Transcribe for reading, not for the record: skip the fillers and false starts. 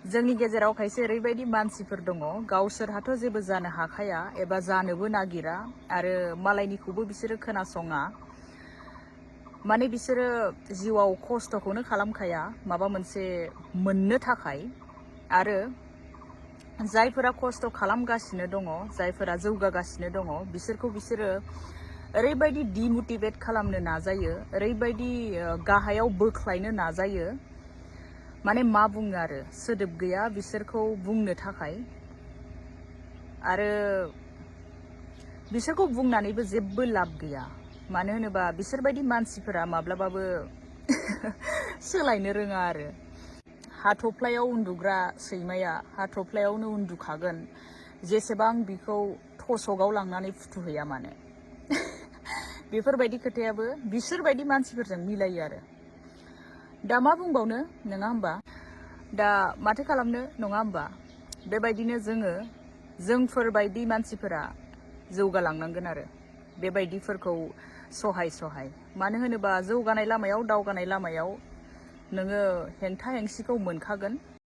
जोंनि गेजेराव खायसे ओरैबायदि मानसिफोर दङ गावसोरहाथ' जेबो जानो हाखाया एबा जानोबो नागिरा आरो मालायनिखौबो बिसोरो खोनासङा। माने बिसोरो जिउआव खस्थ'खौनो खालामखाया माबा मोनसे मोननो थाखाय। आरो जायफोरा खस्थ' खालामगासिनो दङ, जायफोरा जौगागासिनो दङ, बिसोरखौ बिसोरो ओरैबायदि डिमोटिभेट खालामनो नाजायो, ओरैबायदि गाहायाव बोख्लायनो नाजायो, माने मा बुङो आरो सोदोब गैया बिसोरखौ बुंनो थाखाय। आरो बिसोरखौ बुंनानैबो जेबो लाब गैया। मानो होनोबा बिसोरबायदि मानसिफोरा माब्लाबाबो सोलायनो रोङा आरो। हाथफ्लायाव उन्दुग्रा सैमाया हाथफ्लायावनो उन्दुखागोन जेसेबां बिखौ थसकआव लांनानै फुथुहैया मानो। बेफोरबायदि खोथायाबो बिसोरबायदि मानसिफोरजों मिलायो आरो। दा मा बुंबावनो नङा होमबा? दा माथो खालामनो नङा होमबा? बेबायदिनो जोंफोरबायदि मानसिफोरा जौगालांनांगोन आरो बेबायदिफोरखौ सहाय। मानो होनोबा जौगानाय लामायाव, दावगानाय लामायाव नोङो हेंथा हेंसिखौ मोनखागोन।